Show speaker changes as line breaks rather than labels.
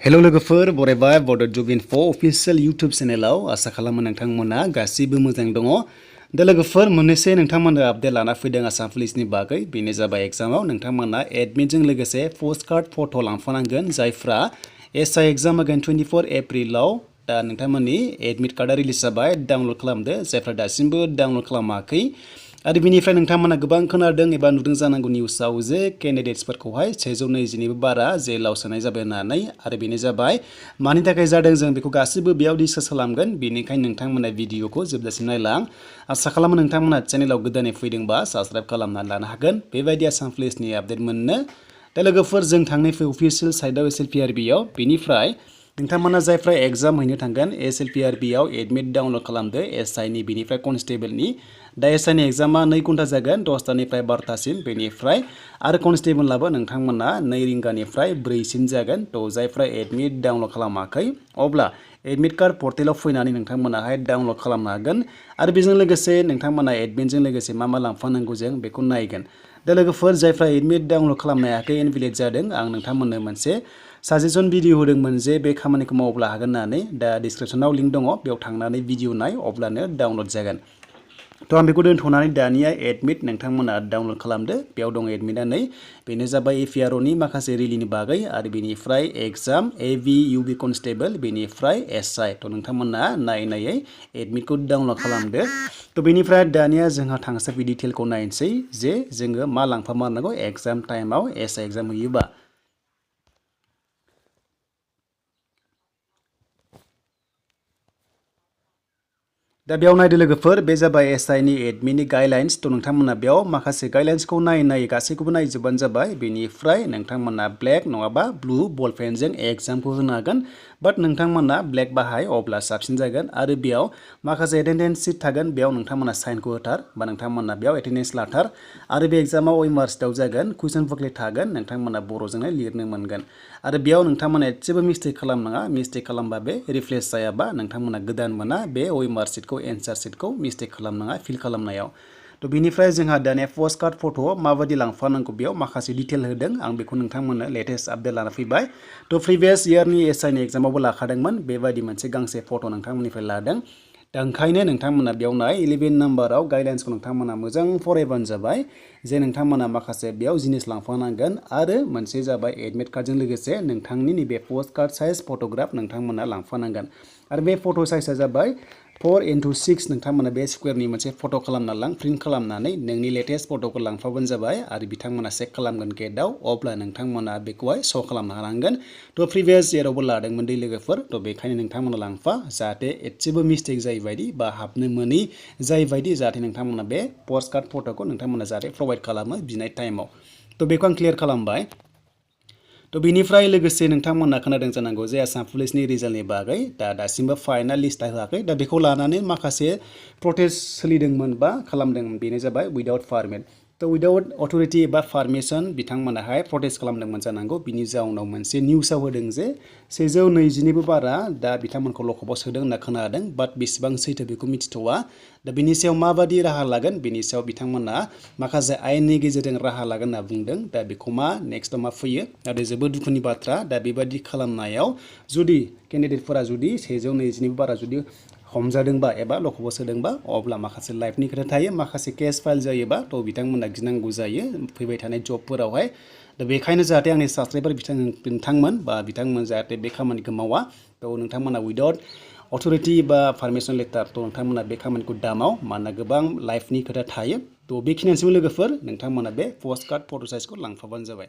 Hello लोगोफोर बरायबाय बड' जब info अफिशियेल YouTube चेनेलाव आसा खालामो नोंथांमोना गासिबो मोजां दङ। दा लोगोफोर मोननैसो नोंथांमोना आपडेट लाना फैदों आसाम पुलिसनि बागै। बेनो जाबाय एग्जामाव नोंथांमोना एडमिटजों लोगोसे पोस्टकार्ड फट' लांफानांगोन जायफ्रा एसआइ एग्जाम होगोन 24 एप्रिलाव। दा नोंथांमोननि एडमिट कार्डआ रिलिज जाबाय, डाउनलड खालामदो जायफ्रा दासिमबो डाउनलड खालामाखै। आरो बिनिफ्राय नोंथांमोना गोबां खोनादों एबा नुदों जानांगौ निउसाव जे केन्डिडेट्सफोरखौहाय 120निबो बारा जेलाव सोनाय जाबाय होननानै। आरो बेनो जाबाय मानि थाखाय जादों जों बेखौ गासिबो बेयाव डिसकास खालामगोन। बेनिखायनो नोंथांमोना भिडिअखौ जोबजासिम नायलां। आसा खालामो नोंथांमोना चेनेलाव गोदानै फैदोंबा साबस्क्राइब खालामनानै लानो हागोन बेबायदि आसाम पुलिसनि आपडेट मोननो। दा लोगोफोर जों थांनाय अफिसियेल साइटआव एसएलपिआरबिआव बेनिफ्राय नोंथांमोना जायफ्रा एग्जाम हैनो थांगोन एसएलपिआरबिआव एडमिट डाउनलड खालामदो एसआइनि बेनिफ्राय कनस्टेबलनि। दा एसआइनि एग्जामा 2 घन्टा जागोन 10टानिफ्राय 12टासिम। बेनिफ्राय आरो कनस्टेबलाबो नोंथांमोना 2 रिंगानिफ्राय 4सिम जागोन। थ' जायफ्रा एडमिट डाउनलड खालामाखै अब्ला एडमिट कार्ड पर्टेलाव फैनानै नोंथांमोनाहाय डाउनलड खालामनो हागोन। आरो बेजों लोगोसे नोंथांमोना एडमिटजों लोगोसे मा लांफानांगौ जों बेखौ नायगोन। दा लोगोफोर जायफ्रा एडमिट डाउनलड खालामनो हायाखै इनभेलिड जादों, आं नोंथांमोननो मोनसे साजेसन भिडिअ होदोंमोन जे बे खामानिखौ मावब्ला हागोन होननानै। दा डिसक्रिपसनाव लिंक दङ, बेयाव थांनानै भिडिअ नाय अब्लानो डाउनलड जागोन। थ' आं बेखौ दोनथ'नानै दानिया एडमिट नोंथांमोना डाउनलड खालामदो। बेयाव दं एडमिटआ नै। बेनो जाबाय एपिआरअनि माखासे रिलिनि बागै आरो बेनिफ्राय एग्जाम एभि इउबि कनस्टेबल बेनिफ्राय एसआइ। थ' नोंथांमोना नायै एडमिटखौ डाउनलड खालामदो। थ' बेनिफ्राय दानिया जोंहा थांसै डिटेलखौ नायनोसै जे जोङो मा लांफामारनांगौ एग्जाम टाइमाव एसआइ एग्जाम होयोबा। दा बेयाव नायदो लोगोफोर, बे जाबाय एसआइनि एडमिटनि गाइडलाइन्स। थ' नोंथांमोना बेयाव माखासे गाइडलाइन्सखौ नायै गासैखौबो नायजोबबानो जाबाय। बेनिफ्राय नोंथांमोना ब्लेक नङाबा ब्लु बल पेनजों एग्जामखौ होनो हागोन। बाट नोंथांमोना ब्लेक बाहाय अब्ला साबसिन जागोन। आरो बेयाव माखासे एटेन्डेन्स सिट थागोन, बेयाव नोंथांमोना साइनखौ होथार बा नोंथांमोना बेयाव एटेन्डेन्स लाथार। आरो बे एग्जामाव ओइमार सिटआव जागोन, कुइसन बुकलेट थागोन, नोंथांमोना बर'जोंनो लिरनो मोनगोन। आरो बेयाव नोंथांमोना एसेबो मिस्टेक खालामनाङा। मिस्टेक खालामबा बे रिफ्रेस जायाबा नोंथांमोना गोदान मोना बे ओइमार सिटखौ एन्सार सिटखौ मिस्टेक खालामनाङा फिल खालामनायाव। थ' बेनिफ्राय जोंहा दानिया पस्टकार्ड फट' माबायदि लांफानांगौ बेयाव माखासे डिटेल होदों। आं बेखौ नोंथांमोननो लेटेस्ट आपडेट लाना फैबाय। थ' प्रिभियास इयारनि एसआइनि एग्जामावबो लाखादोंमोन बेबायदि मोनसे गांसे फट' नोंथांमोननिफ्राय लादों। दा ओंखायनो नोंथांमोना बेयाव नाय 11 नाम्बाराव गाइडलाइन्सखौ नोंथांमोना मोजां फरायबानो जाबाय जे नोंथांमोना माखासे बेयाव जिनिस लांफानांगोन। आरो मोनसे जाबाय एडमिट कार्डजों लोगोसे नोंथांनि नैबे पस्टकार्ड साइज फट'ग्राफ नोंथांमोना लांफानांगोन। आरो बे फट' साइजआ जाबाय 4x6 नोंथांमोना बे स्कुवेरनि मोनसे फट' खालामना लां, प्रिन्ट खालामनानै नोंनि लेटेस्ट फट'खौ लांफाबानो जाबाय। आरो बिथांमोना चेक खालामगोन गेटआव, अब्ला नोंथांमोना बेखौहाय श' खालामनो हानांगोन। थ' प्रिभियास इयारावबो लादोंमोन दै लोगोफोर। थ' बेखायनो नोंथांमोना लांफा जाहाथे एसेबो मिस्टेक जायै बायदि बा हाबनो मोनै जायबायदि जाहाथे नोंथांमोना बे पस्टकार्ड फट'खौ नोंथांमोना जाहाथे प्रभाइड खालामो बिनाय टाइमाव। थ' बेखौ आं क्लियार खालामबाय। थ' बेनिफ्राय लोगोसे नोंथांमोना खोनादों जानांगौ जे आसाम पुलिसनि रिजाल्टनि बागै दासिमबो फाइनाल लिस्टआ होआखै। दा बेखौ लानानै माखासे प्रटेस्ट सोलिदोंमोन बा खालामदोंमोन, बेनो जाबाय उइदाउट पारमिट। थ' उइदाउट अथरिटि एबा पारमिसन बिथांमोनाहाय प्रटेस्ट खालामदोंमोन जानांगौ। बिनि जाउनाव मोनसे निउसाव होदों जे 120निबो बारा दा बिथांमोनखौ लकआपआव सोदों होनना खोनादों। बाट बेसेबां सैथो बेखौ मिथिथ'वा। दा बिनि सायाव माबादि राहा लागोन बेनि सायाव बिथांमोना माखासे आयेननि गेजेरजों राहा लागोन होनना बुंदों। दा बेखौ नेक्स्टआव मा फैयो, नाथाय जोबोद दुखुनि बाथ्रा। दा बेबायदि खालामनायाव जुदि केन्डिडेटफोरा जुदि 120निबो बारा जुदि हमजादोंबा एबा लकआपआव सोदोंबा अब्ला माखासे लाइफनि खोथा थायो। माखासे केस फाइल जायोबा थ' बिथांमोना गिनांगौ जायो फैबाय थानाय जबफोरावहाय। दा बेखायनो जाहाथे आंनि साबस्क्राइबार बिथांमोन बा बिथांमोन जाहाथे बे खामानिखौ मावा। थ' नोंथांमोना उइदाउट अथरिटि बा पारमिसन लेटार थ' नोंथांमोना बे खामानिखौ दामाव, मानोना गोबां लाइफनि खोथा थायो। थ' बेखिनियानोसै लोगोफोर, नोंथांमोना बे पस्टकार्ड फट' साइजखौ लांफाबानो जाबाय।